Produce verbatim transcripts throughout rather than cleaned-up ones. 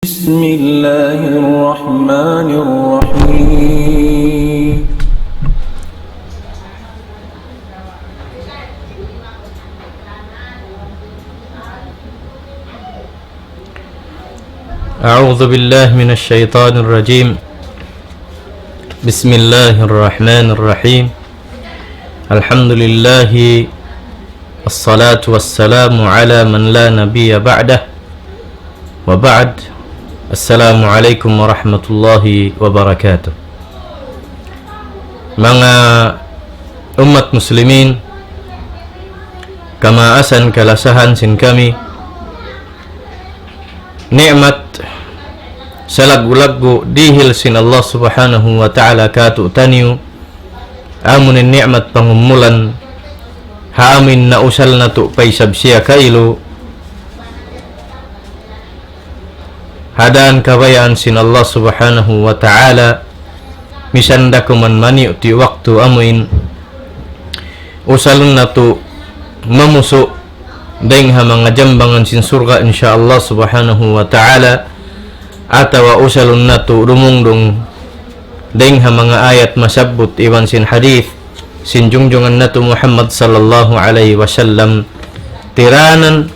بسم الله الرحمن الرحيم. أعوذ بالله من الشيطان الرجيم. بسم الله الرحمن الرحيم. الحمد لله، الصلاة والسلام على من لا نبي بعده. وبعد. السلام عليكم ورحمة الله وبركاته. Manga ummat muslimin, kamaasan kalasahan sin kami, ni'mat salaggu'-laggu' dihil sin Allah Subhanahu wa Ta'ala kātu'niyu, amu in ni'mat pangumulan, ha amu in nausal natu' pa isab siya kailu, ha dān kabayaan sin Allah Subhanahu wa Ta'ala, misan da kuman maniyu' ti waktu amu in usalun natu' mamusu' dayng ha manga jambangan sin surga', insya Allah Subhanahu wa Ta'ala, atawa usalun natu' dumungdung dayng ha manga ayat masabbut iban sin hadith sin jungjungan natu' Muhammad sallallahu alayhi wasallam, tiranan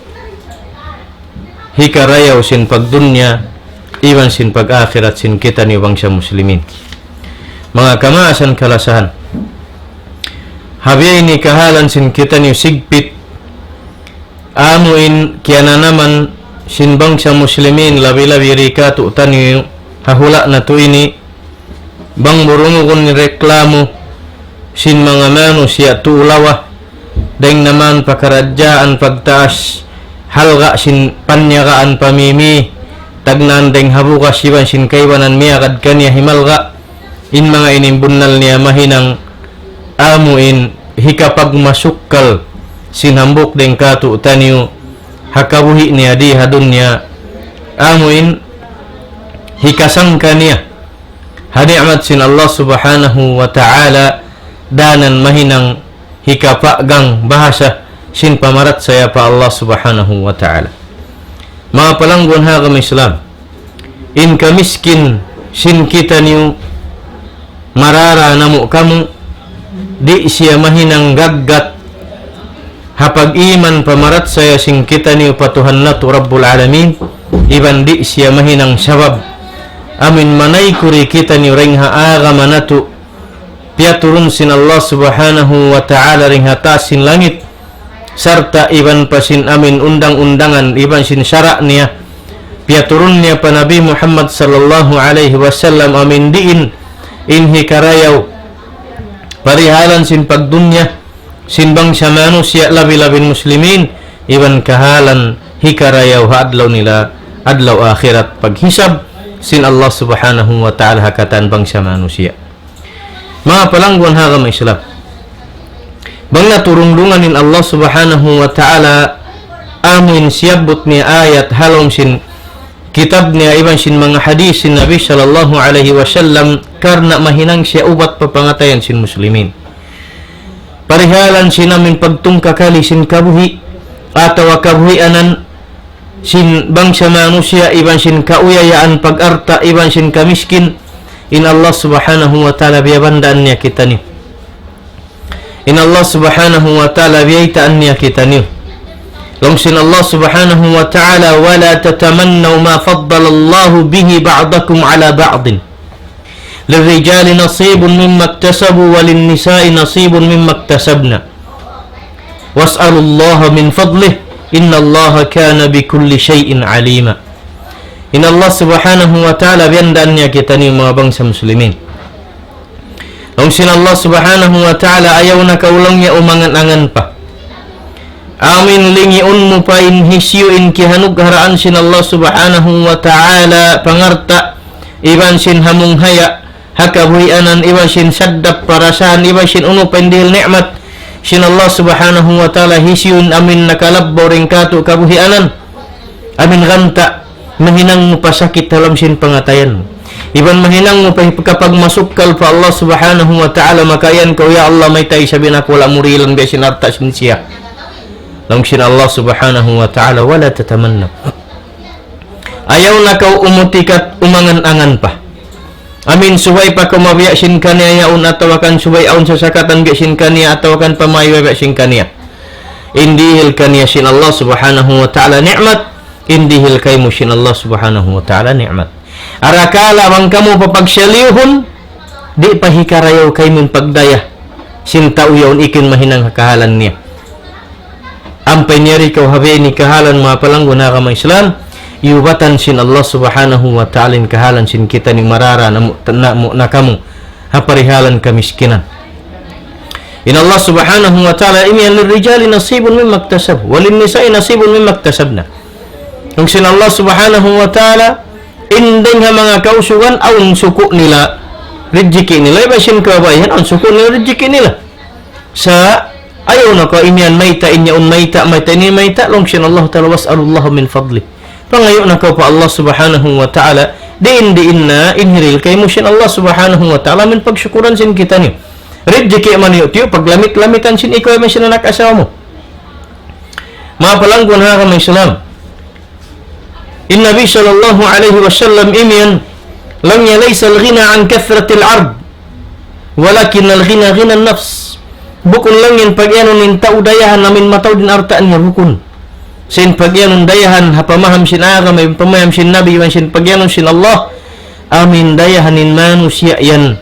hikarayaw sin pagdunya iban sin pag-akhirat sin kitaniyu bangsa muslimin. Manga kamaasan kalasahan, ha biya' ini kahalan sin kitaniyu sigpit, amu in kiyananaman sin bangsa muslimin, labi-labi di kātu'niyu ha hula' natu' ini, bang burungugun in reklamu sin manga manusiya' tuud lawa, dayng naman pakaradjaan pagtaas halga' sin panyagaan pamimi, tagnaan dayng ha bugas iban sin kaibanan miyagad kaniya himalga', in manga ini in bunnal niya mahinang amu in hikapagmasukkal sin hambuuk dayng kātu'niyu ha kabuhi' niya di ha dunya, amu in hikasangka niya ha ni'mat sin Allah Subhanahu wa Ta'ala, dānan mahinang hikapagang bahasa sin pamarachaya pa Allah Subhanahu wa Ta'ala. Manga palangguan ha agama Islam, in kamiskin sin kitaniyu, marara namu' kamu, di' siya mahinang gaggat ha pag-iman pamarachaya sin kitaniyu pa Tuhan natu' Rabbul Alamin, iban di' siya mahinang sabab amu in manaykud kitaniyu dayng ha agama natu', piyaturun sin Allah Subhanahu wa Ta'ala dayng ha taas sin langit, sarta' iban pa sin amu in undang-undangan iban sin sara' niya, piyaturun niya pa Nabi Muhammad sallallahu alayhi wasallam, amu in diin in hikarayaw parihalan sin pagdunya sin bangsa manusiya', labi-labi in muslimin, iban kahalan hikarayaw ha adlaw nila, adlaw akhirat, paghisab sin Allah Subhanahu wa Ta'ala ha katan bangsa manusiya'. Manga palangguan ha agama Islam, bang natu' rundungan in Allah Subhanahu wa Ta'ala, amu in siyabbut niya ayat ha lawm sin kitab niya iban sin manga hadith sin Nabi sallallahu alayhi wasallam, karna' mahinang siya ubat pa pangatayan sin muslimin. Parihalan sin amu in pagtungkakali sin kabuhi' atawa kabuhianan sin bangsa manusiya' iban sin kauyayaan pag-alta' iban sin kamiskin, in Allah Subhanahu wa Ta'ala biyabandaan niya kitaniyu. In Allah Subhanahu wa Ta'ala biyaytaan niya kitaniyu. Laung sin Allah Subhanahu wa Ta'ala, ولا تتمنوا ما فضل الله به بعضكم على بعض للرجال نصيب مما اكتسبوا وللنساء نصيب مما اكتسبن واسألوا الله من فضله إن الله كان بكل شيء عليما. In Allah Subhanahu wa Ta'ala biyandaan niya kitaniyu manga bangsa muslimin. Laung sin Allah Subhanahu wa Ta'ala, ayaw na kaw laung niya umangan-angan pa. Amu in lingiun mu pa in hisiyu in kiyanugharaan sin Allah Subhanahu wa Ta'ala pangalta' iban sin hamung haya' ha kabuhianan iban sin saddap parasahan iban sin unu pa in dihil ni'mat sin Allah Subhanahu wa Ta'ala, hisiyu in amu in nakalabbaw dayn kātu' kabuhianan. Amu in ganta', mahinang mu pa sakit ha lawm sin pangatayan mu. Iban mahinang mu pa hipagkapagmasukkal pa Allah Subhanahu wa Ta'ala, makaiyan kaw, "Ya Allah, mayta' isab in aku wala' mu dihilan biya' sin alta' sin siya." Laung sin Allah Subhanahu wa Ta'ala, ولا تتمنوا. Ayaw na kaw umutikat umangan-angan pa. Amin subay pa kaw mabiya' sin kaniya yaun atawa kan subay awn sasakatan biya' sin kaniya atawa kan pamaybay biya' sin kaniya. In dihil kaniya sin Allah Subhanahu wa Ta'ala ni'mat, in dihil kaymu sin Allah Subhanahu wa Ta'ala ni'mat. Arakala' bang kamu papagsiyalihun, di' pa hikarayaw kaymu in pagdaya sin tau yaun ikin mahinang ha kahalan niya. Ampa in yari kaw ha biya' ini kahalan, manga palanggun ha agama Islam, iyubatan sin Allah Subhanahu wa Ta'ala in kahalan sin kitaniyu marara na mu-, na mu-, na kamu ha parihalan kamiskinan. In Allah Subhanahu wa Ta'ala imiyan, للرجال نصيب مما اكتسبوا وللنساء نصيب مما اكتسبن. Laung sin Allah Subhanahu wa Ta'ala, in dayng ha manga kausugan awn suku' nila, rijiki' nila, iban sin kababaihan awn suku' nila, rijiki' nila. Sa' ayaw na kaw imiyan mayta' in yaun mayta', mayta' ini mayta', laung sin Allah Ta'ala, واسألوا الله من فضله. Pangayu' na kaw pa Allah Subhanahu wa Ta'ala, diin-diin na in hirihil kaymu sin Allah Subhanahu wa Ta'ala amin pagsukuran sin kitaniyu. Rijiki' man yadtu, paglamit-lamitan sin ikaw iban sin anak asawa mu. Manga palanggun ha agama Islam. In Nabi sallallahu alayhi wasallam imiyan, laung niya, ليس الغنى عن كثرة العرض ولكن الغنى غنى النفس. Bukun laung in pagiyanun in tau dayahan amin mataud in alta' niya, bukun. Sa' in pagiyanun dayahan ha pamaham sin agama, in pamaham sin Nabi, iban sin pagiyanun sin Allah, amin dayahan in manusiya' yan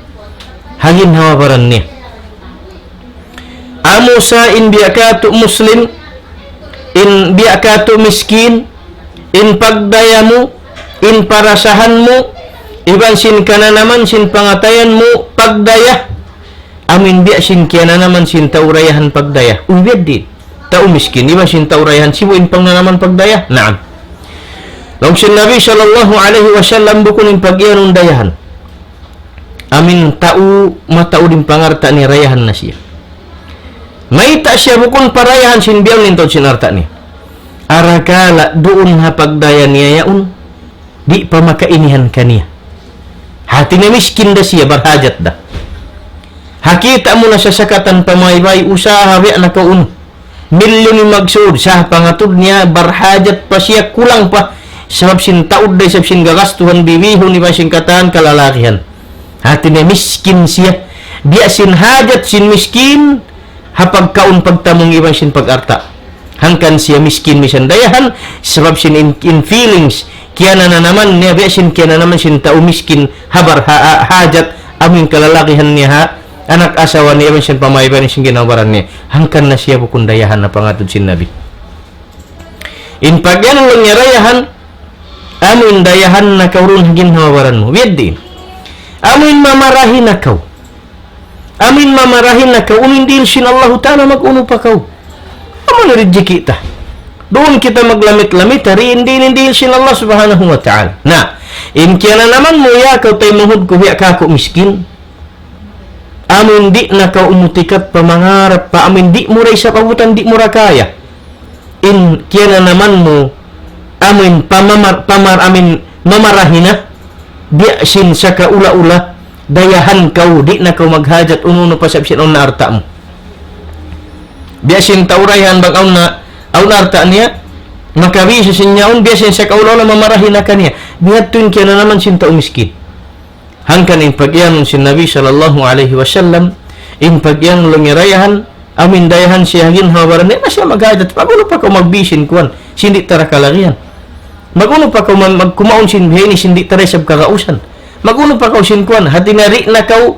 ha ginhawa-baran niya. Amu sa in biya' katu' Muslim, in biya' katu' miskin, in pagdaya mu, in parasahan mu, iban sin kananaman sin pangatayan mu, pagdaya. Amin biya' sin kiyananaman sin tau dayahan pagdaya. Uy, biya' di. Tau miskin, iban sin tau dayahan, sibu' in pangnanaman pagdaya. Naam. Laung sin Nabi sallallahu alayhi wasallam, bukun in pagiyanun dayahan. Amin tau mataud in pangalta' niya, dayahan na siya. Mayta' siya bukun pa dayahan sin biya' niya in taud sin alta' niya. Arakala' duun ha pagdaya niya yaun, di' pa makainihan kaniya. Hati niya miskin da siya, barhajat da. Ha kita' mu na sasakatan pamaybay, usaha biya' na kaw unu. Milyun in magsud, sa' pangatud niya, barhajat pa siya, kulang pa. Sabab sin taud da, sabab sin gagastuhan, bibihun, iban sin katan kalalagihan. Hati niya miskin siya. Biya' sin hajat sin miskin, ha pagkaun, pagtamung, iban sin pag-alta'. Hangkan siya miskin misan dayahan, sabab sin in, in feelings, kiyananaman niya, biya' sin kiyananaman sin tau miskin, ha bar ha-, ha-, hajat, amu in kalalagihan niya ha anak asawa niya, iban sin pamaybay niya, sin ginhawa-baran niya. Hangkan na siya bukun dayahan na pangatud sin Nabi. In pagiyanun laung niya dayahan, amu in dayahan na kaw duun ha ginhawa-baran mu. Biya' diin. Amu in mamarahi na kaw. Amu in mamarahi na kaw, unu in dihil sin Allahu Ta'ala, mag-unu pa kaw. Amu in rijiki' ta. Duun kita maglamit-lamit, ha diin-diin in dihil sin Allah Subhanahu wa Ta'ala. Na, in kiyananaman mu ya kaw taymanghud ku, biya' kaku' miskin. Amu in di' na kaw umutikat pa mangarap pa, amu in di' mu da isab abutan, di' mu da kaya. In kiyananaman mu, amu in pamamar-, pamar-, amu in mamarahi na, biya' sin sakaula-ula, dayahan kaw, di' na kaw maghajat, unu-unu pa sabab sin awn na alta' mu. Biya' sin tau dayahan bang awn na, awn na alta' niya, makabisi sin yaun, biya' sin sakaula-ula mamarahi na kaniya. Biya' ha yan in kiyananaman sin tau miskin. Hangkan in pagiyanun sin Nabi sallallahu alayhi wasallam, in pagiyanun laung niya dayahan, amu in dayahan siya ha ginhawa-baran niya, na siya maghajat, mag-unu pa kaw magbisi sin kuwan, sin di' ta da kalagihan. Mag-unu pa kaw mag-, magkumaun sin biya' ini, sin di' ta da isab kagausan. Mag-unu pa kaw sin kuwan, hati niya di' na kaw,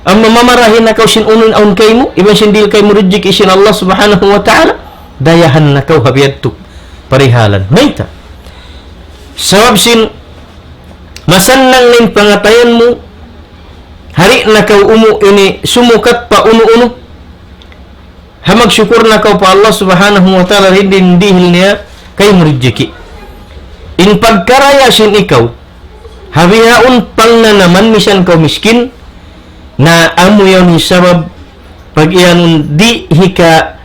am, mamarahi na kaw sin unu in awn kaymu, iban sin dihil kaymu rijiki' sin Allah Subhanahu wa Ta'ala, dayahan na kaw ha biya' yadtu parihalan. Mayta'? Sabab sin masannang na in pangatayan mu, ha di' na kaw umu ini sumukat pa unu-unu. Ha magsukur na kaw pa Allah Subhanahu wa Ta'ala, ha diin in dihil niya kaymu rijiki'. In pagkaraya sin ikaw, ha bihaun pangnanaman misan kaw miskin, na amu yaun in sabab pagiyanun di' hika-,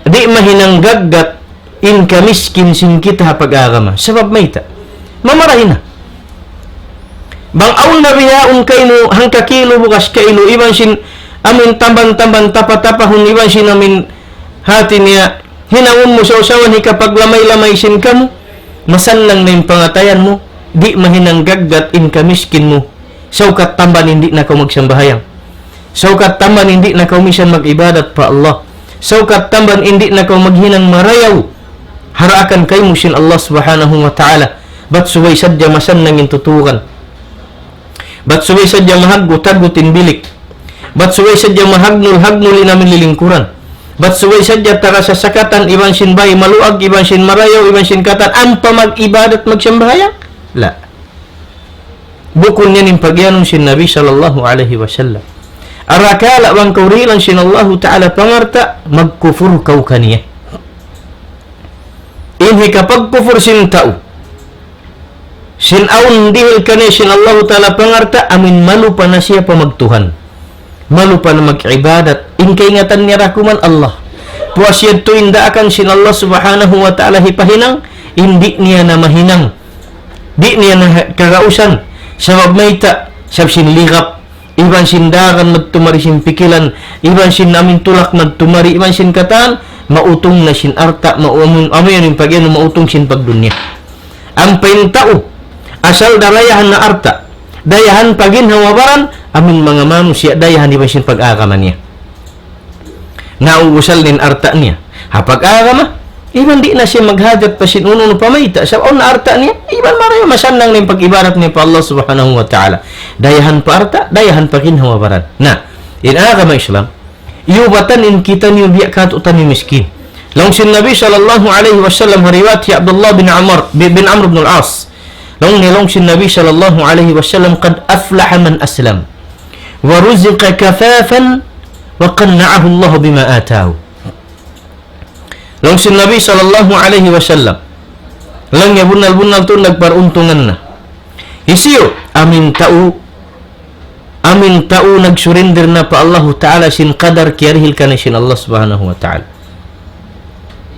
di' mahinang gaggat in kamiskin sin kita ha pag-agama. Sabab mayta'? Mamarahi na. Bang awn na bihaun kaymu hangka kilu bugas kailu, iban sin amu in tamban-tamban tapa-tapahun, iban sin amu in hati niya hinangun mu sa usawan hikapaglamay-lamay sin kamu. Masannang na in pangatayan mu, di' mahinang gaggat in kamiskin mu. Saukat tamban in di' na kaw magsambahayang. Saukat tamban in di' na kaw misan mag-ibadat pa Allah. Saukat tamban in di' na kaw maghinang marayaw ha daakan kaymu sin Allah Subhanahu wa Ta'ala. Bat subay sadja masannang in tutukan. Bat subay sadja mahaggut-haggut in bilik. Bat subay sadja mahagnul-hagnul in amin lilingkuran. Bat subay sadja taga sasakatan iban sin bay maluag, iban sin marayaw, iban sin katan, ampa mag-ibadat magsambahayang? La. Bukun yan in pagiyanun sin Nabi sallallahu alayhi wasallam. Arakala' bang kaw dihilan sin Allahu Ta'ala pangalta', magkupur kaw kaniya. In hikapagkupur sin tau sin awn dihil kaniya sin Allahu Ta'ala pangalta', amin malupa na siya pa magtuhan. Malupa na mag-ibadat. In kaingatan niya da kuman Allah. Puas yadtu in daakan sin Allah Subhanahu wa Ta'ala hipahinang, in di' niya na mahinang. Di' niya na kagausan. Sabab mayta', sabab sin ligap, iban sin daran magtumari sin pikilan, iban sin amin tulak magtumari, iban sin katan, mautung na sin alta', mau-, amu, amu yan in pagiyanun mautung sin pagdunya. Ampa in tau, asal da dayahan na alta', dayahan pa ginhawa-baran, amin manga manusiya' dayahan iban sin pag-agama niya. Nauusal in alta' niya ha pag-agama, iban di' na siya maghajat pa sin unu-unu pa mayta'. Sabab awn na alta' niya, iban marayaw masannang in pag-ibadat niya pa Allah Subhanahu wa Ta'ala. Dayahan pa alta', dayahan pa ginhawa-baran. Na, in agama Islam, iyubatan in kitaniyu biya' katu'taniyu miskin. Laung sin Nabi sallallahu alayhi wasallam ha riwayat hi Abdullah bin Amr, bi-, bin Amr ibn al-As. Laung niya, laung sin Nabi sallallahu alayhi wasallam, قد أفلح من أسلم ورزق كفافا وقنعه الله بما آتاه. Laung sin Nabi sallallahu alayhi wasallam, laung niya bunnal-bunnal tuud nagparuntungan na. Hisiyu, amin tau, amin tau nagsurrender na pa Allahu Ta'ala sin kadar kiyarihil kaniya sin Allah Subhanahu wa Ta'ala.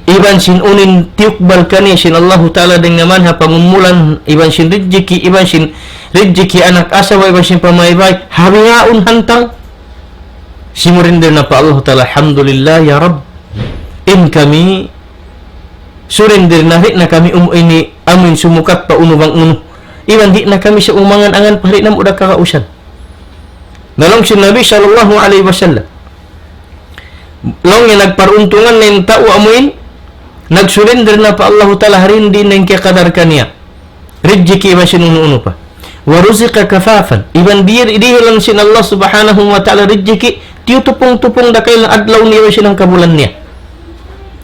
Iban sin unu in tiyukbal kaniya sin Allahu Ta'ala dayn ha manga pangumulan, iban sin rijiki, iban sin rijiki anak asawa, iban sin pamaybay, ha bihaun hantang. Simurrender na pa Allahu Ta'ala, alhamdulillah, ya Rabb. In kami, surrender na, di' na kami um-, ini, amin sumukat pa unu bang unu. Iban di' na kami sa umangan-angan pa di' namu' da kagausan. Na laung sin Nabi sallallahu alayhi wasallam. Laung niya nagparuntungan na in tau amuin, nagsurrender na pa Allahu Ta'ala ha dindi na in kiyakadar kaniya. Rijiki iban sin unu-unu pa. ورزق كفافا. Iban di-, dihilan sin Allah Subhanahu wa Ta'ala rijiki, tiyutupung-tupung da kailan adlaw niya iban sin hangkabulan niya.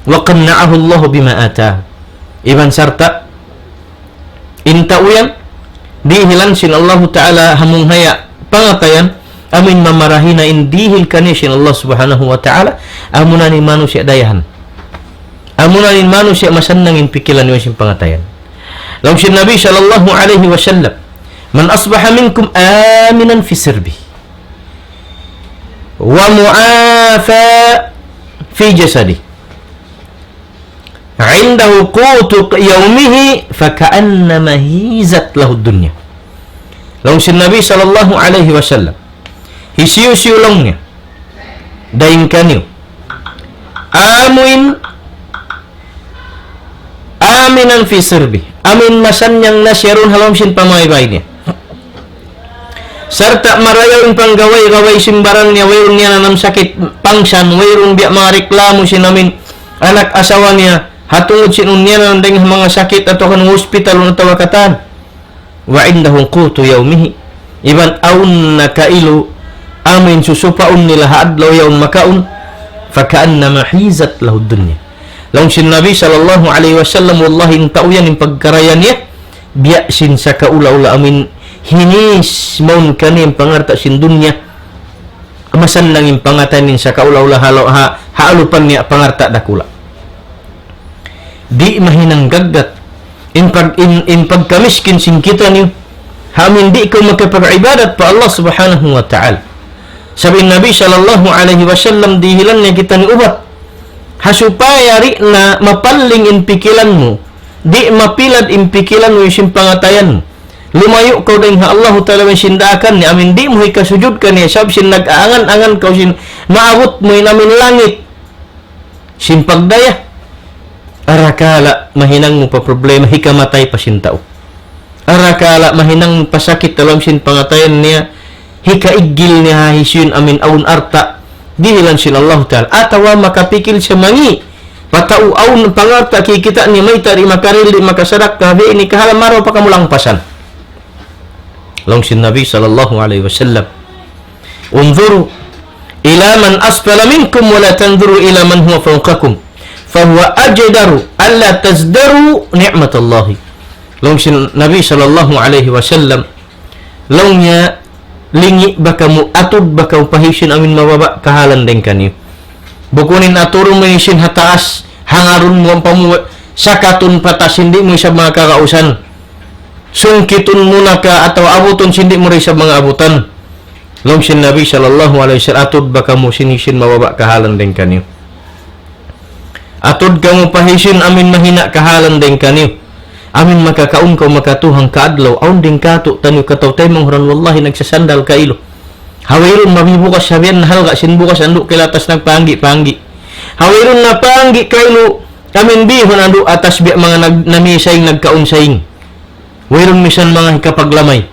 وقنعه الله بما آتاه. Iban sarta', in tau yan, dihilan sin Allahu Ta'ala hamung haya pangatayan, amuin mamarahi na in dihil kaniya sin Allah Subhanahu wa Ta'ala, amuna in manusiya' dayahan. Amuna in manusiya' masannang in pikilan niya sin pangatayan. Laung sin Nabi sallallahu alayhi wasallam, من أصبح منكم آمنا في سربه ومعافى في جسده عنده قوت يومه فكأنما حيزت له الدنيا. Laung sin Nabi sallallahu alayhi wasallam, hisiyu-siyu laung niya dayn kaniyu, amuin آمنا في سربه, amuin masannyang na siya duun ha lawm sin pamaybay niya. Sarta' marayaw in panggaway-gaway sin baran niya, wayruun niya nanam sakit pangsan, wayruun biya' manga reklamu sin amuin anak asawa niya, ha tungud sin unu niya nanam dayn ha manga sakit atawa kan hospital atawa katan. وعنده قوت يومه. Iban awn na kailu amuin susupaun nila ha adlaw yaun makaun. فكأنما حيزت له الدنيا. Laung sin Nabi sallallahu alayhi wasallam, wallahi in tau yan in pagkaraya niya, biya' sin sakaula-ula amuin hinis mawn kaniya in pangalta' sin dunya. Masannang in pangatayan in sakaula-ula ha, ha, ha alupan niya pangalta' dakula'. Di' mahinang gaggat in pag-, in, in pagkamiskin sin kitaniyu, ha amuin di' kaw makapag-ibadat pa Allah Subhanahu wa Ta'ala. Sabab in Nabi sallallahu alayhi wasallam dihilan niya kitaniyu ubat. Ha supaya di' na mapalling in pikilan mu, di' mapilad in pikilan mu sin pangatayan mu. Lumayu' kaw dayn ha Allahu Ta'ala iban sin daakan niya, amuin di' mu hikasujud kaniya, sabab sin nag-aangan-angan kaw sin maabut mu in amuin langit sin pagdaya. Arakala' mahinang mu pa problema, hikamatay pa sin tau. Arakala' mahinang mu pa sakit ha lawm sin pangatayan niya, hikaiggil niya ha hisiyu in amin awn alta', dihilan sin Allahu Ta'ala. Atawa makapikil siya mangi' pa tau awn pangalta' kikita' niya mayta' di' makarihil, di' makasadakka, biya' ini kahalan, marayaw pa kamu langpasan. Laung sin Nabi sallallahu alayhi wasallam, انظروا إلى من أسفل منكم ولا تنظروا إلى من هو فوقكم فهو أجدر ألا تزدروا نعمة الله. Laung sin Nabi sallallahu alayhi wasallam, laung niya, lingi' ba kamu, atud ba kamu pa hisiyu in amin mababa' kahalan dayn kaniyu. Bukun in aturun mu hisiyu in ha taas, hangarun mu ampa mu, sakatun pa taas, di' mu isab manga kakausan. Sungkitun mu na ka atawa abutun sin di' mu da isab manga abutan. Laung sin Nabi sallallahu alayhi wasallam, atud ba kamu sin hisiyu in mababa' kahalan dayn kaniyu. Atud kamu pa hisiyu in amin mahina' kahalan dayn kaniyu. Amin makakaun kaw makatuhang kaadlaw, awn dayn kātu'niyu kataw-taymanghuran wallahi nagsasandal kailu. Ha wayruun mabibukas sabihan na halga' sin bukas andu' kailatas nagpanggi'-panggi'. Ha wayruun na panggi' kailu, amin bihun andu' atas biya' manga nag-, namisaing nagkaun saing. Wayruun misan manga hikapaglamay.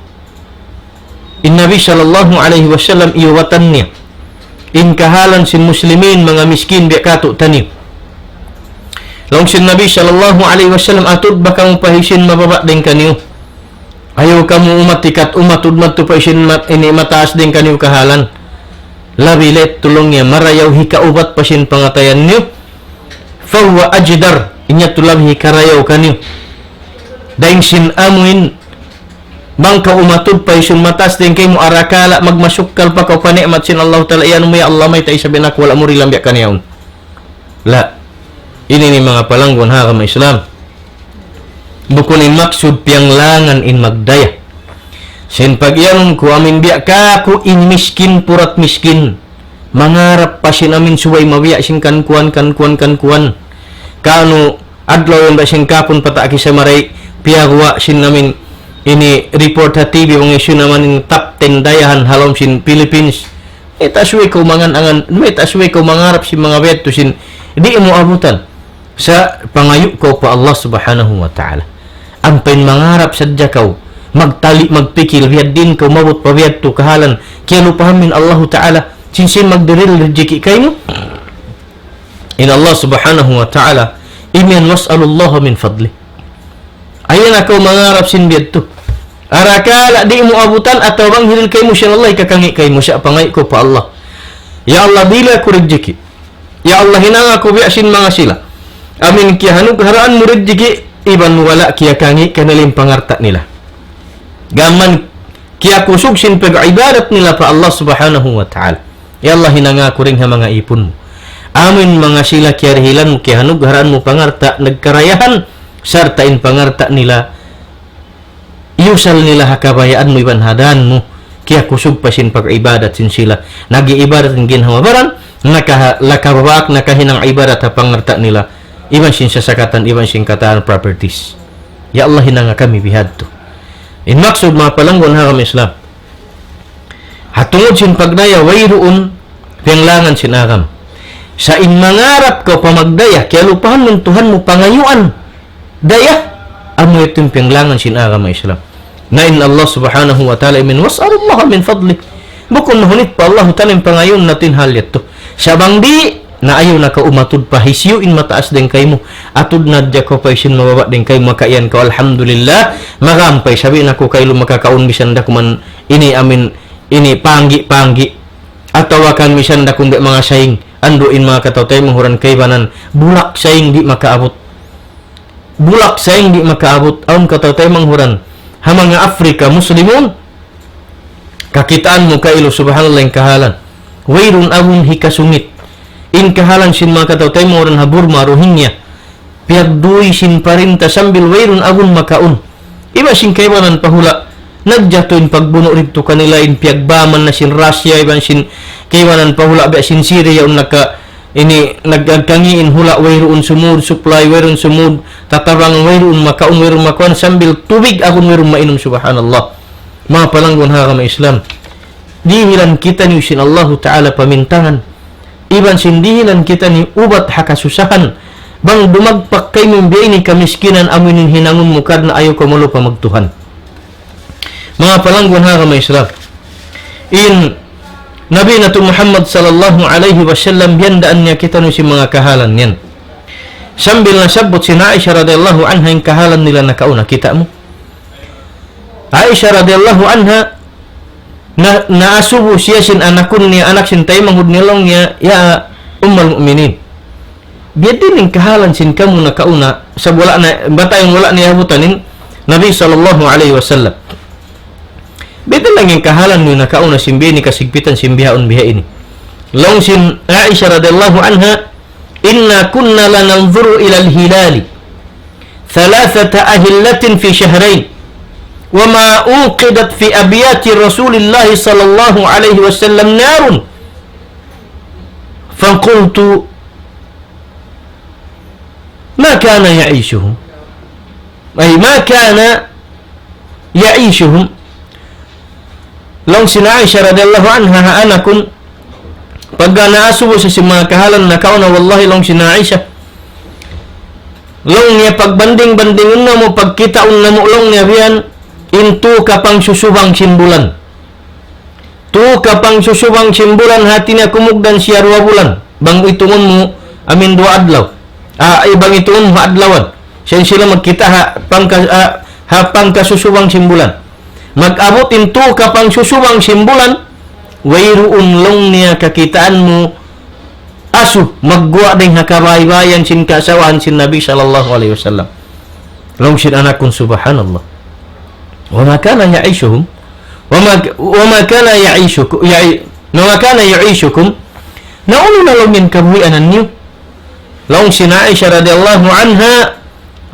In Nabi sallallahu alayhi wasallam iyubatan niya in kahalan sin muslimin manga miskin biya' kātu'niyu. Laung sin Nabi sallallahu alayhi wasallam, atud ba kamu pa hisiyu in mababa' dayn kaniyu. Ayaw kamu umatikat, umatud madtu pa hisiyu in mat-, ini mataas dayn kaniyu kahalan. Labi layt laung niya marayaw hikaubat pa sin pangatayan niyu. فهو أجدر, in yadtu labi hikarayaw kaniyu. Dayn sin amuin, bang kaw umatud pa hisiyu in mataas dayn kaymu, arakala' magmasukkal pa kaw pa ni'mat sin Allahu Ta'ala, iyanun mu, "Ya Allah, mayta' isab in aku wala' mu dihilan biya' kaniya yaun." La. Ini ini manga palangguan ha agama Islam. Bukun in maksud piyanglangan in magdaya. Sin pag-iyanun ku amin biya' kāku' in miskin, purat miskin. Mangarap pa sin amin subay mabiya' sin kan kuwan, kan kuwan, kan kuwan. Kanu adlaw yan ba sin kapun pata' kisa maray piyaguwa' sin amin ini report ha T V bang hisiyu na man in top ten dayahan ha lawm sin Philippines. Mayta' subay kaw mangan-angan, mayta' subay kaw mangarap sin manga biya' yadtu sin di' mu abutan. Sa' pangayu' kaw pa Allah Subhanahu wa Ta'ala. Ampa in mangarap sadja kaw, magtali, magpikil, biya' diin kaw maabut pa biya' yadtu kahalan, kiyalupahan mu in Allahu Ta'ala, sin siya magdiril rijiki' kaymu. In Allah Subhanahu wa Ta'ala, imiyan, واسألوا الله من فضله. Ayaw na kaw mangarap sin biya' yadtu. Arakala' di' mu abutan atawa bang hiril kaymu sin Allah, hikakangi' kaymu, sa' pangayu' kaw pa Allah. Ya Allah, dihil aku rijiki'. Ya Allah, hinanga aku biya' sin manga sila. Amin kiyahanugharaan mu rijiki', iban wala' kiyakangi' kanila in pangalta' nila. Gām kiyakusug sin pag-ibadat nila pa Allah Subhanahu wa Ta'ala. Ya Allah, hinanga aku dayn ha manga ipun mu. Amin manga sila kiyarihilan mu, kiyahanugharaan mu pangalta', nagkarayahan, sarta' in pangalta' nila iyusal nila ha kabayaan mu iban ha dān mu, kiyakusug pa sin pag-ibadat sin sila. Nag-iibadat in ginhawa-baran, naka-, nakabaak, nakahinang ibadat ha pangalta' nila, iban sin sasakatan, iban sin katan properties. Ya Allah, hinanga kami bihadtu. In maksud, manga palangguan ha agama Islam, ha tungud sin pagdaya, wayruun piyanglangan sin agama. Sa' in mangarap kaw pa magdaya, kiyalupahan mu in Tuhan mu pangayuan daya, amu yadtu in piyanglangan sin agama Islam. Na in Allah Subhanahu wa Ta'ala imiyan, واسألوا الله من فضله. Bukun mahunit pa Allah Ta'ala in pangayuun natu' in hal yadtu. Sa' bang di', na ayaw na kaw umatud pa hisiyu in mataas dayn kaymu. Atud na hadja kaw pa hisiyu in mababa' dayn kaymu, makaiyan kaw, alhamdulillah, magām pa isab in aku kailu makakaun misan da kuman ini amin, ini panggi'-panggi'. Atawa kan misan da kuman manga saing, andu' in manga kataw-taymanghuran kaibanan, bulak saing di' makaabut. Bulak saing di' makaabut, awn kataw-taymanghuran ha manga Afrika Muslimun, kakitaan mu kailu, subhanallah, in kahalan. Wayruun agun hikasungit. In kahalan sin manga kataw-taymanghuran ha Burma, Rohingya, piyagduy sin parinta sambil wayruun agun makaun. Iban sin kaibanan pa hula', nagjatu in pagbunu' didtu kanila, in piyagbaman na sin Russia, iban sin kaibanan pa hula', biya' sin Syria, yaun naka-, ini nag-, nagkangi' in hula', wayruun sumud, supply, wayruun sumud, tatabang, wayruun makaun, wayruun makuan, sambil tubig agun wayruun mainum, subhanallah. Manga palangguan ha agama Islam. Dihilan kitaniyu sin Allahu Ta'ala pamintangan. Iban sin dihilan kitaniyu ubat ha kasusahan. Bang dumagpak kaymu biya' ini kamiskinan, amu in hinangun mu karna' ayaw kamu lupa magtuhan. Manga palanggun ha agama Islam. In Nabi natu' Muhammad sallallahu alayhi wasallam biyandaan niya kitaniyu sin manga kahalan yan. Sambil nasabbut sin Aisha radiyallahu anha in kahalan nila nakauna, kita' mu. Aisha radiyallahu anha, na, naasubu siya sin anakun niya, anak sin taymanghud niya, laung niya, "Ya Ummul Mu'minin, biya' diin in kahalan sin kamu nakauna, sa' wala' na, batayan wala' niya habutan in Nabi sallallahu alayhi wasallam. Biya' diin in kahalan niyu nakauna sin biya' ini kasigpitan sin bihaun biha' ini?" Laung sin Aisha radiyallahu anha, "إنا كنا لننظر إلى الهلال ثلاثة أهلة في شهرين، وما أوقدت في أبيات رسول الله صلى الله عليه وسلم نار، فقلت: ما كان يعيشهم، أي ما كان يعيشهم." Laung sin Aisha radiyallahu anha, ha anakun, pagka naasubu sa sin manga kahalan nakauna, wallahi, laung sin Aisha, laung niya, pagbanding-bandingun namu', pagkitaun namu', laung niya, biya' yan in tū kapangsusubang sin bulan. Tū kapangsusubang sin bulan, hati niya kumugdan siya duwa bulan. Bang itungun mu, amin duwa adlaw. Ah, eh, bang itungun mu ha adlawan. Sa' in sila magkita' ha pangka-, ah, ha pangkasusubang sin bulan. Mag-abut in tū kapangsusubang sin bulan, wayruun, laung niya, kakitaan mu asu magguwa' dayn ha kabaybayan sin kaasawahan sin Nabi sallallahu alayhi wasallam. Laung sin anakun, subhanallah. وما كان يعيشهم، وما، وما كان يعيشكم، يعي-، وما كان يعيشكم. Na unu na, laung niya, in kabuhianan niyu? Laung sin Aisha radiyallahu anha,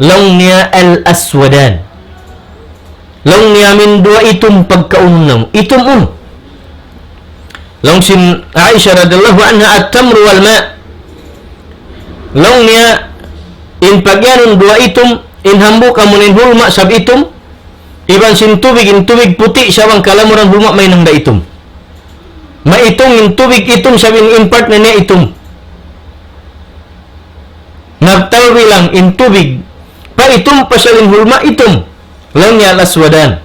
laung niya, الأسودان. Laung niya, amin duwa itum pagkaunun namu'. Itum unu? Laung sin Aisha radiyallahu anha, التمر والماء. Laung niya, in pagiyanun duwa itum, in hambuuk amu in hulma' sab itum, iban sin tubig, in tubig puti' sab, bang kalamuran hulma' mahinang da itum. Maitung in tubig itum sab, in, in part na niya itum. Nagtalbi lang in tubig. Paitum pasal in hulma' itum. Laung niya, الأسودان.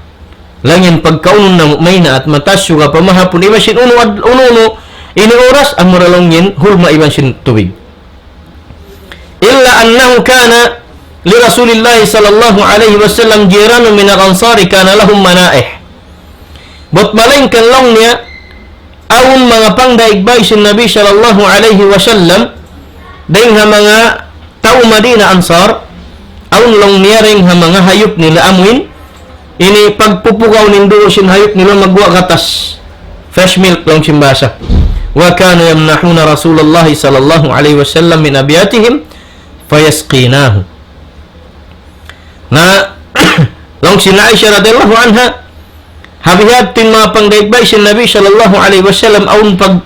Laung niya in pagkaunun namu' maynaat, mataas suga pa mahapun, iban sin unu ad-, unu-unu ini oras, amura, laung niya, in hulma' iban sin tubig. إلا أنه كان لرسول الله صلى الله عليه وسلم جيران من الأنصار كان لهم منائح. Bat malaingkan, laung niya, awn manga pangdaig bay sin Nabi sallallahu alayhi wasallam, dayn ha manga tau Madina Ansar, awn, laung niya, dayn ha manga hayup nila amuin, ini pagpupugaw in duun sin hayup nila magguwa' gatas. Fresh milk, laung sin bahasa. وكانوا يمنحون رسول الله صلى الله عليه وسلم من أبياتهم فيسقيناه. Na, laung sin Aisha radiyallahu anha, ha bihadtu in manga pangdaig bay sin Nabi sallallahu alayhi wasallam, awn pag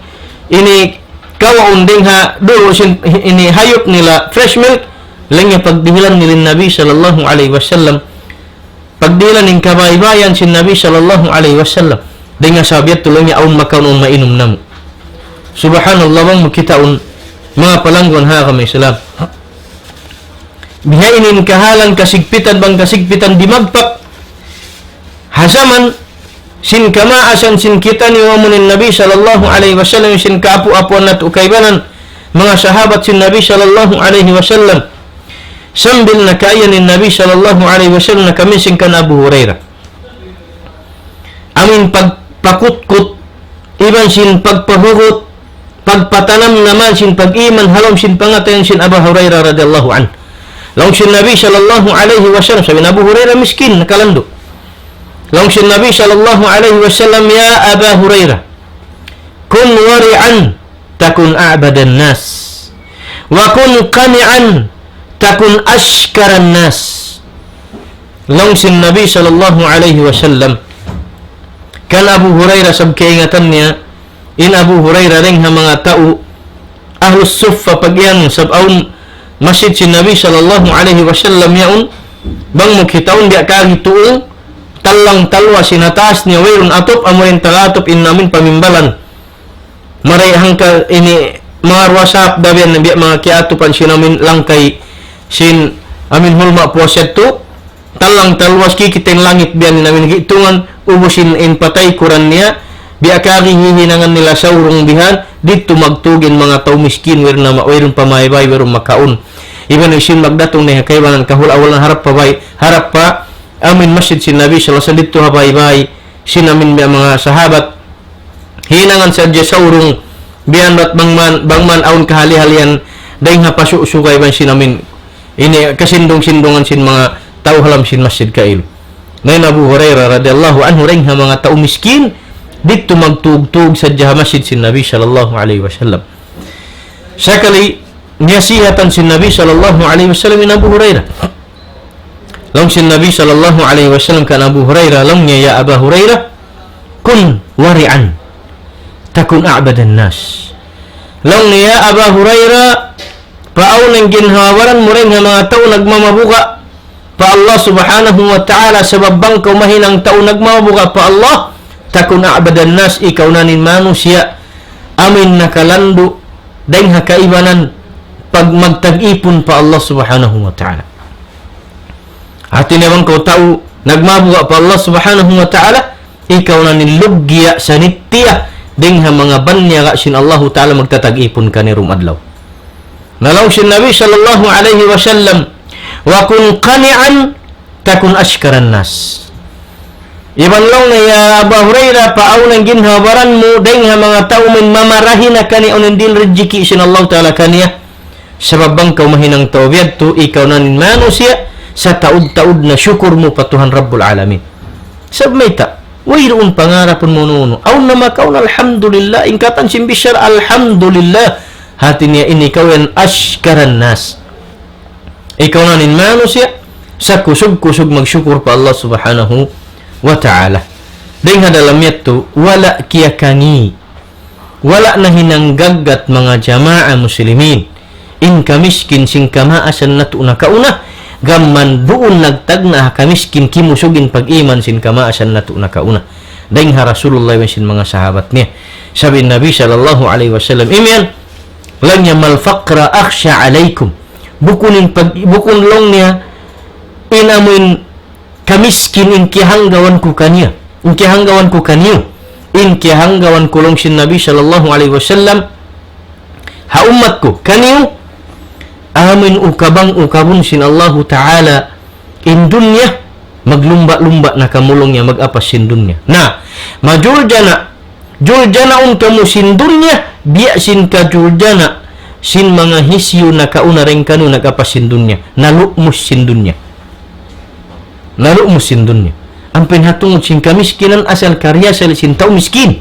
ini kawaun dayn ha duun sin ini hayup nila fresh milk, laung niya pagdihilan nila in Nabi sallallahu alayhi wasallam, pagdihilan in kabaybayan sin Nabi sallallahu alayhi wasallam. Dayn ha sabab yadtu, laung niya, awn makaun, awn mainum namu'. Subhanallah, bang mu kitaun, manga palanggun ha agama Islam. Bihaini in kahalan kasigpitan, bang kasigpitan dimagpak ha jaman sin kamaasan sin kitaniyu amu in Nabi sallallahu alayhi wasallam, sin kaapu'-apuan natu' kaibanan, manga sahabat sin Nabi sallallahu alayhi wasallam. Sambil nakaiyan in Nabi sallallahu alayhi wasallam, nakaminsing kan Abu Hurairah. Amuin pagpakutkut, iban sin pagpahugut, pagpatanam naman sin pag-iman ha lawm sin pangatayan sin Abu Hurairah radiyallahu anhu. Laung sin Nabi sallallahu alayhi wasallam, sabab in Abu Hurairah miskin, nakalandu'. Laung sin Nabi sallallahu alayhi wasallam, يا أبا هريرة، كن ورعا تكن أعبد الناس، وكن قنعا تكن أشكر الناس. Laung sin Nabi sallallahu alayhi wasallam, kan Abu Hurairah, sab kaingatan niya, in Abu Hurairah dayn ha manga tau Ahlus Suffa, pag yan sab awn masjid sin Nabi sallallahu alayhi wasallam yaun, bang mu kitaun, biya' kari tuung, tallang talwa sin ha taas niya, wayruun atup, amuin taga-atup in amuin pamimbalan. Mari hangka ini manga ruwa sap dabian, biya' manga kiyaatupan sin amuin langkay sin amin hulma' puas yadtu, talang taluwas kikita' in langit biya' ini amin gitungan, ubus in, in patay kuran niya, biya' kari hihinangan nila saurung bihan, didtu magtug in manga tau miskin, wayruun na ma-, wayruun pamaybay, wayruun makaun. Iban sin magdatung na kaibanan kahul-awalan harap pa bay, harap pa amin masjid sin Nabi sallallahu alayhi wasallam didtu ha bay-bay, sin amin biya' manga sahabat, hinangan sadja saurung, biya' bat bang man, bang man awn kahali-halian, dayng ha pasu' suga iban sin amin. Ini kasindung-sindungan sin manga tau ha lawm sin masjid kailu. Na in Abu Hurairah radiyallahu anhu dayng ha manga tau miskin, didtu magtug-tug sadja ha masjid sin Nabi sallallahu alayhi wasallam. Sakali, niyasihatan sin Nabi sallallahu alayhi wasallam in Abu Hurairah. Laung sin Nabi sallallahu alayhi wasallam kan Abu Hurairah, laung niya, "Ya Aba Hurairah, kun wari'an, takun a'badan nas." Laung niya, "Ya Aba Hurairah, paawn in ginhawa-baran mu dayng ha manga tau nagmamabuga' pa Allah subhanahu wa ta'ala, sabab bang kaw mahinang tau nagmamabuga' pa Allah, takun a'badan nas, ikaw na in manusiya' amin nakalandu' dayng ha kaibanan pag-, magtag-ipun pa Allah subhanahu wa ta'ala." Hati niya bang kaw tau nagmabuga' pa Allah subhanahu wa ta'ala, ikaw na in luggiya sa nittiya dayng ha manga banyaga sin Allahu ta'ala magtatag-ipun kaniya dum adlaw. Na laung sin Nabi sallallahu alayhi wasallam, "Wa kun qani'an takun ashkaran nas." Iban laung niya, "Ya Aba Hurairah, paawn in ginhawa-baran mu dayng ha manga tau amin mamarahi na kaniya awn in dihil rijiki' sin Allahu ta'ala kaniya. Sabab bang kaw mahinang tau biya' yadtu, ikaw na in manusiya' sataud-taud na sukur mu pa Tuhan Rabbul Alamin." Sabab mayta', wayruun pangarapun mu unu-unu. Awn na makaun, alhamdulillah. In katan sin bichara, alhamdulillah. Hati niya ini kaw yan ashkaran nas. Ikaw na in manusiya', sakusug-kusug magsukur pa Allah subhanahu wa ta'ala. Dayng ha dalam yadtu, wala' kiyakangi', wala' nahinang gaggat manga jamaa muslimin, in kamiskin sin kamaasan natu' nakauna, gam man duun nagtagna' ha kamiskin kimusug in pag-iman sin kamaasan natu' nakauna. Dayng ha Rasulullah iban sin manga sahabat niya. Sabab in Nabi sallallahu alayhi wasallam, imiyan, laung niya, "Mal faqra akhsha alaykum." Bukun in pag-, bukun laung niya, in amuin kamiskin in kiyahanggawan ku kaniya. In kiyahanggawan ku kaniyu. In kiyahanggawan ku laung sin Nabi sallallahu alayhi wasallam, ha ummat ku, kaniyu, amuin ukabang-ukabun sin Allahu ta'ala in dunya, maglumba'-lumba' na kamu laung niya mag-apas sin dunya. Na, majuljana', juljanaun kamu sin dunya, biya' sin kajuljana' sin manga hisiyu nakauna dayng kaniyu nag-apas sin dunya. Nalumus sin dunya. Nalumus sin dunya. Ampa in ha tungud sin kamiskinan asal kariyasal sin tau miskin.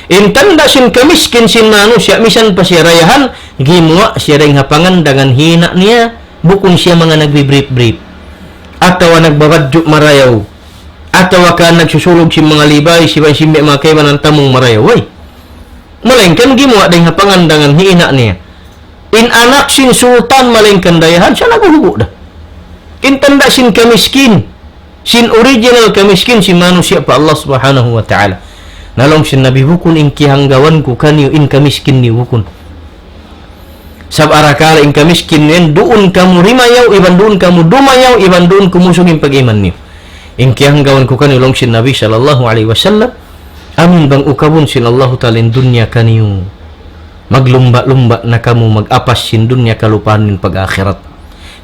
In tanda' sin kamiskin sin manusiya', misan pa siya dayahan, gimuwa' siya dayng ha pangandangan hina' niya, bukun siya manga nagbibrief-brief. Atawa nagbabadju' marayaw. Atawa ka nagsusulug sin manga libay, siba-, simbi' manga kaibanan tamung marayaw. Way. Malaingkan gimuwa' dayng ha pangandangan hina' niya. In anak sin sultan malaingkan dayahan, siya naghuhubu' da. In tanda' sin kamiskin, sin original kamiskin sin manusiya' pa Allah subhanahu wa ta'ala. Na laung sin Nabi, bukun in kiyahanggawan ku kaniyu in kamiskin niyu, bukun. Sabab arakala' in kamiskin niyu yan, duun kamu rimayaw, iban duun kamu dumayaw, iban duun kumusug in pag-iman niyu. In kiyahanggawan ku kaniyu laung sin Nabi sallallahu alayhi wasallam, amuin bang ukabun sin Allahu ta'ala in dunya kaniyu. Maglumba'-lumba' na kamu mag-apas sin dunya kalupahan niyu in pag-akhirat.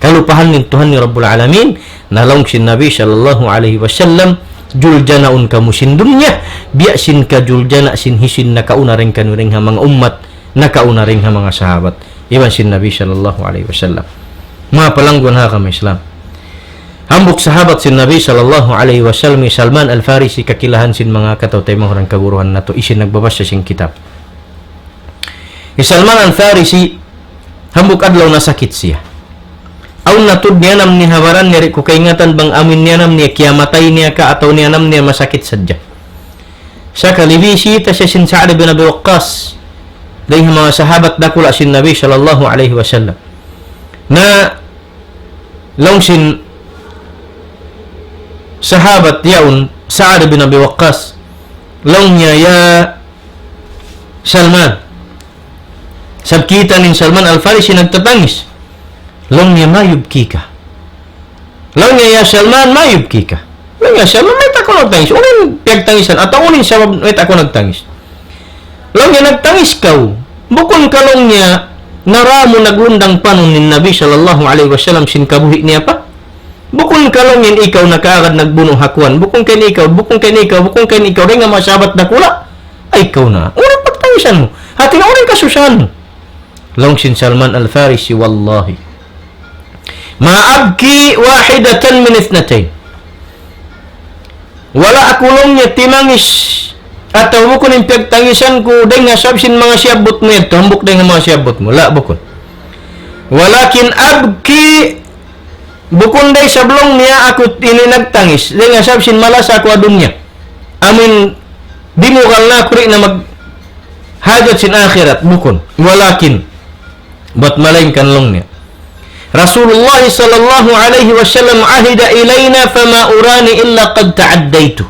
Kalupahan niyu in Tuhan niyu Rabbul Alamin, na laung sin Nabi sallallahu alayhi wasallam, juljanaun kamu sin dunya, biya' sin kajuljana' sin hisiyu in nakauna dayng kaniyu dayng ha manga ummat, nakauna dayng ha manga sahabat. Iban sin Nabi sallallahu alayhi wasallam. Manga palangguan ha agama Islam. Hambuuk sahabat sin Nabi sallallahu alayhi wasallam, hi Salman Al-Farisi, kakilahan sin manga kataw-taymanghuran kaguruhan natu', hisiyu in nagbabasa sin kitab. Hi Salman Al-Farisi, hambuuk adlaw nasakit siya. Awn na tuud niyanam niya ha baran niya, di' ku kaingatan bang amuin niyanam niya, kiyamatay niya ka atawa niyanam niya masakit sadja. Sakali biyayta' siya sin Sa'ad bin Abi Waqqas, dayng ha manga sahabat dakula' sin Nabi sallallahu alayhi wasallam. Na laung sin sahabat yaun, Sa'ad bin Abi Waqqas, laung niya, "Ya Salman." Sabab kita' niya in Salman Al-Farisi nagtatangis. Laung niya, "ما يبكيك؟" Laung niya, "يا سلمان، ما يبكيك؟" Laung niya, "Salman, mayta' kaw nagtangis? Unu in piyagtangisan? Atawa unu in sabab mayta' kaw nagtangis?" Laung niya, "Nagtangis kaw. Bukun ka," laung niya, "naramu naglundang panun in Nabi sallallahu alayhi wasallam sin kabuhi' niya pa? Bukun ka," laung niya, "ikaw nakaagad nagbunu' ha kuwan? Bukun ka in ikaw, bukun ka in ikaw, bukun ka in ikaw, dayn ha manga sahabat dakula'? Ay, ikaw na. Unu in pagtangisan mu? Hati niya, unu in kasusahan mu?" Laung sin Salman Al-Farisi, "والله ما أبكي واحدة من اثنتين." Wala' aku, laung niya, timangis atawa bukun in piyagtangisan ku dayn ha sabab sin manga siyabbut mu yadtu, hambuuk dayn ha manga siyabbut mu. La, bukun. "ولكن أبكي," bukun da isab, laung niya, aku ini nagtangis dayn ha sabab sin malasa aku ha dunya. Amuin dimugal na aku di' na maghajat sin akhirat, bukun. "ولكن," bat malaingkan, laung niya, "رسول الله صلى الله عليه وسلم عهد إلينا فما أراني إلا قد تعديت."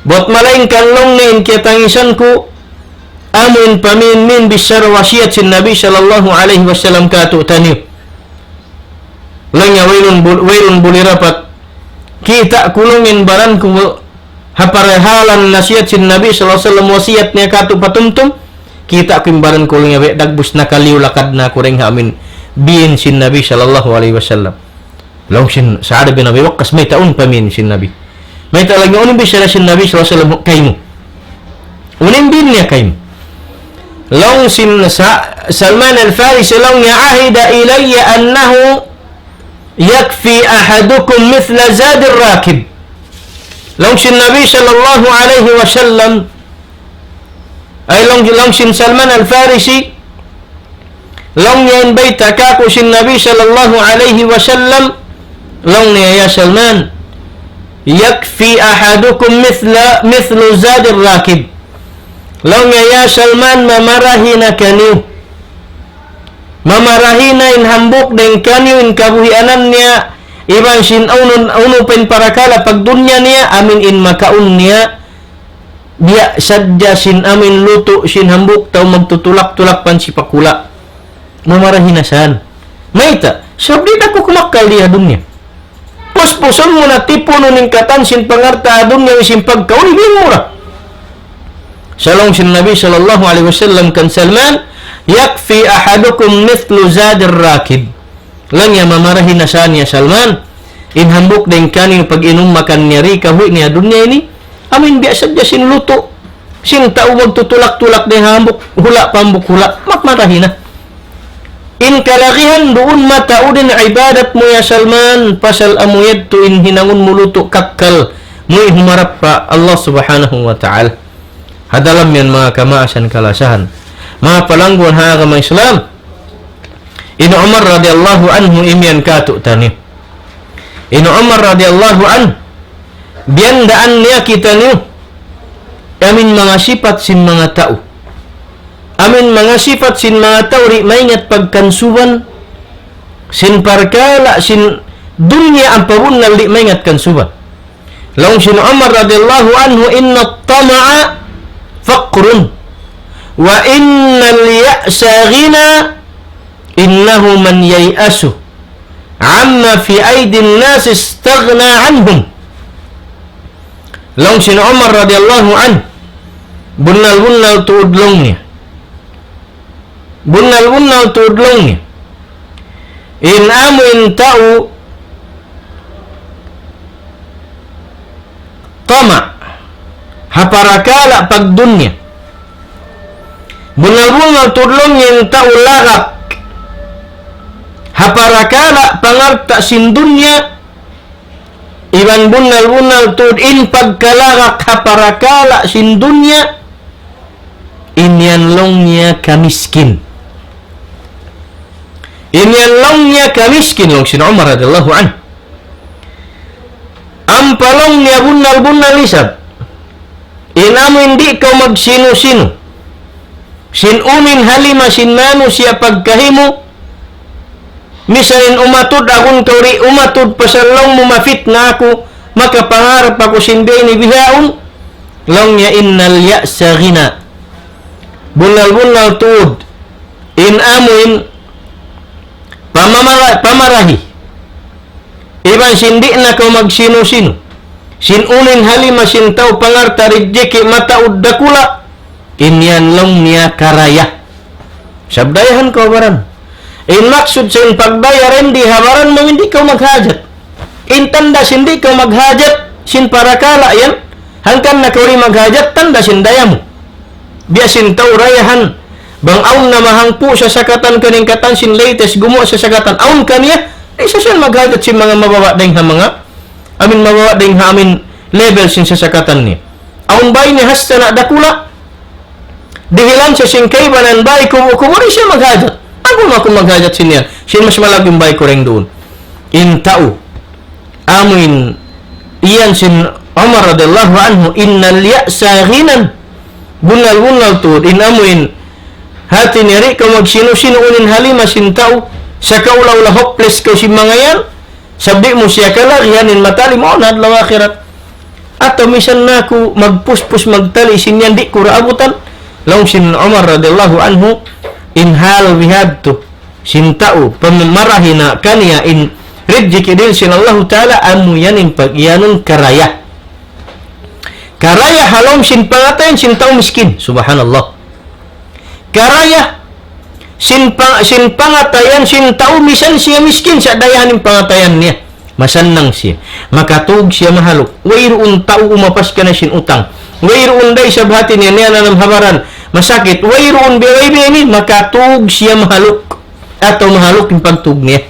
Bat malaingkan, laung niya, in kiyatangisan ku, amuin pamin-min bichara wasiyat sin Nabi sallallahu alayhi wasallam kātu'niyu. Laung niya, wayruun bul-, wayruun buli rapat. Kita' ku, laung, in baran ku ha parihalan nasiyat sin Nabi sallallahu alayhi wasallam, wasiyat niya kātu' patumtum. Kita' ku in baran ku, laung niya, way dagbus nakaliyu, lakad na aku dayn ha amuin bīn sin Nabi sallallahu alayhi wasallam. Laung sin Sa'ad bin Abi Waqqas, "Mayta', unu in pamin sin Nabi? Mayta'," laung niya, "unu in bichara sin Nabi sallallahu alayhi wasallam kaymu? Unu in bīn niya kaymu?" Laung sin Sa-, Salman Al-Farisi, laung niya, "عهد إلي أنه يكفي أحدكم مثل زاد الراكب." Laung sin Nabi sallallahu alayhi wasallam, ay laung, laung sin Salman Al-Farisi, laung niya, in bayta' kāku' sin Nabi sallallahu alayhi wasallam, laung niya, "يا سلمان، يكفي أحدكم مثل، مثل زاد الراكب." Laung niya, "Ya Salman, mamarahi na kaniyu. Mamarahi na in hambuuk dayn kaniyu in kabuhianan niya, iban sin unu, unu pa in parakala' pagdunya niya, amuin in makaun niya, biya' sadja sin amuin lutu' sin hambuuk tau magtutulak-tulak pansi pa hula'. Mamarahi na san." Mayta'? Sabab di' da kaw kumakkal di ha dunya. Puspusun mu na tipunun in katan sin pangalta' ha dunya iban sin pagkaun, biya' mura. Sa' laung sin Nabi sallallahu alayhi wasallam kan Salman, "يكفي أحدكم مثل زاد الراكب." Laung niya, mamarahi na san ya Salman, in hambuuk dayn kaniyu pag-inum makan niya di ha kabuhi' niya ha dunya ini, amuin biya' sadja sin lutu' sin tau magtutulak-tulak dayn ha hambuuk hula' pa hambuuk hula', mamarahi na. In kalagihan duun mataud in ibadat mu ya Salman, pasal amu yadtu in hinangun mu lutu' kakkal, muwi' humarap pa Allah Subhanahu wa Ta'ala. Ha dalam yan manga kamaasan kalasahan, manga palangguan ha agama Islam, in Umar radiyallahu anhu imiyan kātu'niyu. In Umar radiyallahu anhu, biyandaan niya kitaniyu, amuin manga sipat sin manga tau. Amuin manga sipat sin manga tau di' maingat pagkansuban, sin parkala' sin dunya ampa bunnal di' maingat kansuban. Laung sin Umar radiyallahu anhu, إن الطمع فقر، وإن اليأس غنى، إنه من ييأس عما في أيدي الناس استغنى عنهم. Laung sin Umar radiyallahu anhu, bunnal-bunnal tuud laung niya. Bunnal-bunnal tuud laung niya. In amuin tau tama' ha parakala' pagdunya. Bunnal-bunnal tuud laung niya in tau lagak ha parakala' pangalta' sin dunya, iban bunnal-bunnal tuud in pagkalagak ha parakala' sin dunya, in yan laung niya kamiskin. In yan laung niya kamiskin, laung sin Umar radiyallahu anhu. Ampa laung niya bunnal-bunnal isab, in amuin di' kaw magsinu-sinu sin unu in halima sin manusiya' pagkahi mu, misan in umatud, agun kaw di' umatud pasal laung mu mafitna aku, makapangarap aku sin biya' ini bihaun, laung niya, إن اليأس غنى. Bunnal-bunnal tuud in amuin pamamara-, pamarahi, iban sin di' na kaw magsinu-sinu sin unu in ha lima sin tau pangalta' rijiki' mataud dakula', in yan laung niya karaya. Sabab dayahan kaw ha baran. In maksud sin pagdaya di ha baran mu in di' kaw maghajat. In tanda' sin di' kaw maghajat sin parakala' yan, hangkan na kaw di' maghajat, tanda' sin daya mu. Biya' sin tau dayahan, bang awn na mahangpu' sasakatan kaniya katan sin latest gumuwa' sasakatan, awn kaniya, di' sa siya maghajat sin manga mababa' dayng ha manga, amin mababa' dayng ha amin level sin sasakatan niya. Awn bay niya hasta na dakula', dihilan siya sin kaibanan bay kubu-kubu, di' siya maghajat. Aku maku maghajat sin yan. Sin mas malaggu' in bay ku dayng duun. In tau amuin iyan sin Umar radiyallahu anhu, "Innal ya'sa ghinan." Bunnal-bunnal tuud, in amuin hati niya di' kaw magsinu-sinu unu in ha lima sin tau, sakaula-ula hopeless kaw sin manga yan, sabab di' mu siya kalagihan in matali' mu na adlaw akhirat. Atawa misan na aku magpuspus magtali' sin yan di' ku da abutan. Laung sin Umar radiyallahu anhu, in hal bihadtu sin tau, pamamarahi na kaniya in rijiki' dihil sin Allahu Ta'ala, amu yan in pag-iyanun karaya. Karaya ha lawm sin pangatayan sin tau miskin. Subhanallah. Karaya sin pa-, sin pangatayan sin tau misan siya miskin, sa' dayahan in pangatayan niya. Masannang siya. Makatug siya mahaluk. Wayruun tau umapas kaniya sin utang. Wayruun da isab hati niya niyananam ha baran. Masakit. Wayruun biya' way biya' ini, makatug siya mahaluk. Atawa mahaluk in pagtug niya.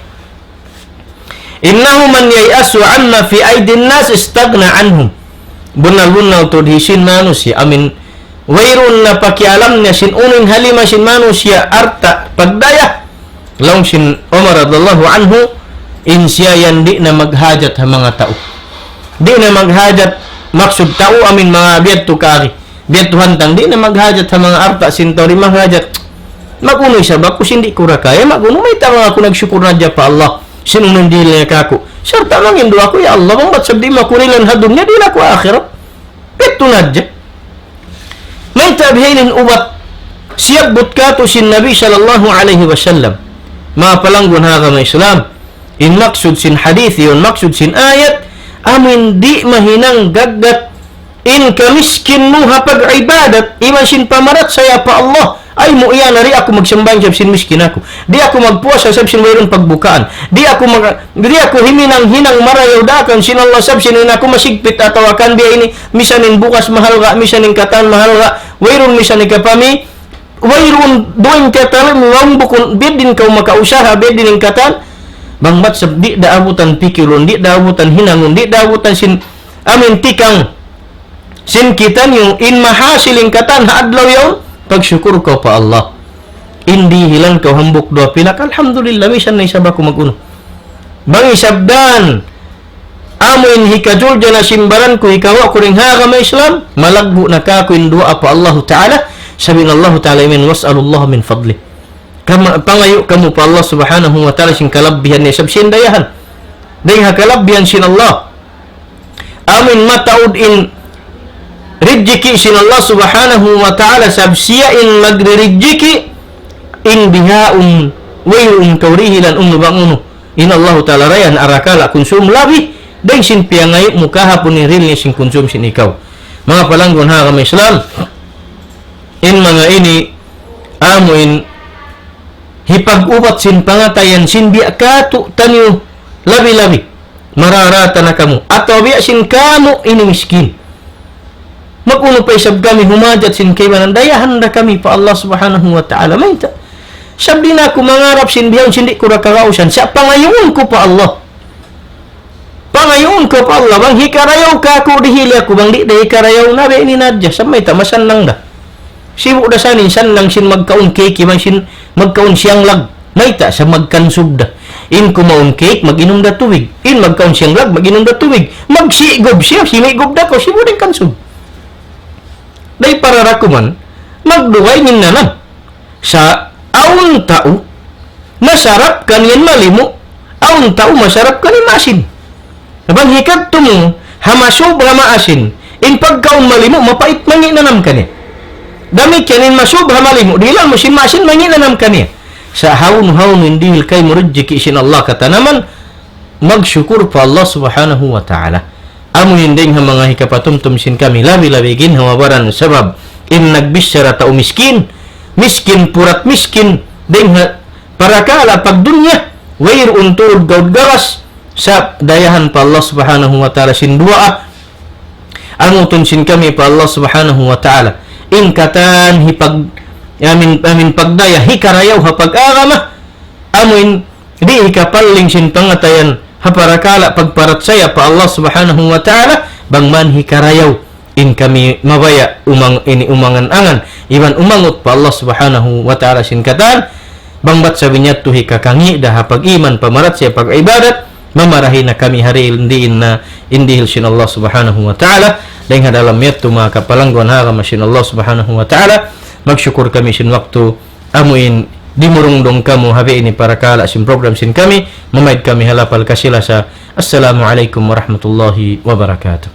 إنه من ييأس عما في أيدي الناس استغنى عنهم. Bunnal-bunnal tuud hisiyu in manusiya', amuin wayruun na pakialam niya sin unu in ha lima sin manusiya' alta' pagdaya. Laung sin Umar radiyallahu anhu, in siya yan di' na maghajat ha manga tau. Di' na maghajat, maksud tau amuin manga biyadtu kari. Biyadtu hantang di' na maghajat ha manga alta' sin tau, di' maghajat. Mag-unu isab aku sin di' ku da kaya, mag-unu, mayta' bang aku nagsukur na hadja pa Allah sin unu in dihil niya kāku'. Sarta' mangindu' aku, "Ya Allah, bang bat sabab di' mu aku dihilan ha dunya, dihil aku ha akhirat." Biyadtu na hadja. Mayta' bihaini in ubat siyabbut kātu' sin Nabi sallallahu alayhi wasallam. Manga palanggun ha agama Islam, in maksud sin hadith yaun, maksud sin ayat, amuin di' mahinang gaggat in kamiskin mu ha pag-ibadat, iban sin pamarachaya pa Allah. Ay mu iyan, di' aku magsambahayang sabab sin miskin aku. Di' aku magpuasa sabab sin wayruun pagbukaan. Di' aku mag-, di' aku himinang-hinang marayaw daakan sin Allah sabab sin in aku masigpit atawa kan biya' ini, misan in bugas mahalga', misan in katan mahalga', wayruun misan in kapami, wayruun duun katan, laung bukun, biya' diin kaw makausaha, biya' diin in katan, bang bat sabab di' da abutan pikilun, di' da abutan hinangun, di' da abutan sin amuin tikang sin kitaniyu in mahasil in katan ha adlaw yaun, pagsukur kaw pa Allah. In dihilan kaw hambuuk duwa pilak, alhamdulillah, misan na isab aku mag-unu. Bang isab dan, amuin hikajulja na sin baran ku, hikawa' ku dayn ha agama Islam, malaggu' na kāku' in duwaa pa Allahu Ta'ala, sabab in Allahu Ta'ala imiyan, "واسألوا الله من فضله." Kama-, pangayu' kamu pa Allah Subhanahu wa Ta'ala sin kalabbihan niya, sabab siya in dayahan. Dayn ha kalabbihan sin Allah. Amuin mataud in rijiki' sin Allah Subhanahu wa Ta'ala, sabab siya in magririjiki', in bihaun, wayruun kaw dihilan unu bang unu. In Allahu Ta'ala dayahan arakala' kunsum labi dayn sin piyangayu' mu kahapun in dihil niya sin kunsum sin ikaw. Manga palanggun ha agama Islam, in manga ini amuin hipag-ubat sin pangatayan sin biya' kātu'niyu labi-labi. Mararata na kamu. Atawa biya' sin kamu ini miskin. Mag-unu pa isab kami humajat sin kaibanan, dayahan da kami pa Allah Subhanahu wa Ta'ala. Mayta'? Sabab di' na aku mangarap sin bihaun sin di' ku da kagausan. Sa' pangayuun ku pa Allah. Pangayuun ku pa Allah, bang hikarayaw kāku', dihili aku, bang di' da hikarayaw, na biya' ini na hadja, sa' mayta' masannang da. Sibu' da sa in sannang sin magkaun cake, iban sin magkaun siyanglag. Mayta' sa' magkansub da. In kumaun cake, mag-inum da tubig. In magkaun siyanglag, mag-inum da tubig. Magsigub siya, simigub da kaw, sibu' da in kansub. Dayn para da kuman, magdugaing in nanam. Sa' awn tau masarap kaniya in malimu', awn tau masarap kaniya in maasin. Na bang hikadtu mu ha masub ha maasin, in pagkaun malimu', mapait, mangi' nanam kaniya. Damikkiyan in masub ha malimu', dihilan mu sin maasin, mangi' nanam kaniya. Sa' hawnu-hawnu in dihil kaymu rijiki' sin Allah katanaman, magsukur pa Allah Subhanahu wa Ta'ala. Amu in dayng ha manga hikapatumtum sin kami, labi-labi ginhawa-baran sabab in nagbichara tau miskin, miskin, purat miskin, dayng ha parakala' pagdunya, wayruun tuud gaud gawas, sa' dayahan pa Allah Subhanahu wa Ta'ala sin duwaa, angutun sin kami pa Allah Subhanahu wa Ta'ala. In katan hipag-, amin, amin pagdaya, hikarayaw ha pag-agama, amuin di' hikapalling sin pangatayan ha parakala' pagparachaya pa Allah Subhanahu wa Ta'ala, bang man hikarayaw in kami mabaya' umang-, ini umangan-angan, iban umangut pa Allah Subhanahu wa Ta'ala sin katan, bang bat sabab niya tuud hikakangi' da ha pag-iman, pamarachaya, pag-ibadat, mamarahi na kami ha dihil, in dihil na, in dihil sin Allah Subhanahu wa Ta'ala, dayng ha dalam yadtu manga kapalangguan ha agama sin Allah Subhanahu wa Ta'ala, magsukur kami sin waktu, amuin dimurungdung kamu ha biya' ini parakala' sin program sin kami, mamaid kami ha lapal kasi-lasa. Assalamu alaykum warahmatullahi wabarakatuh.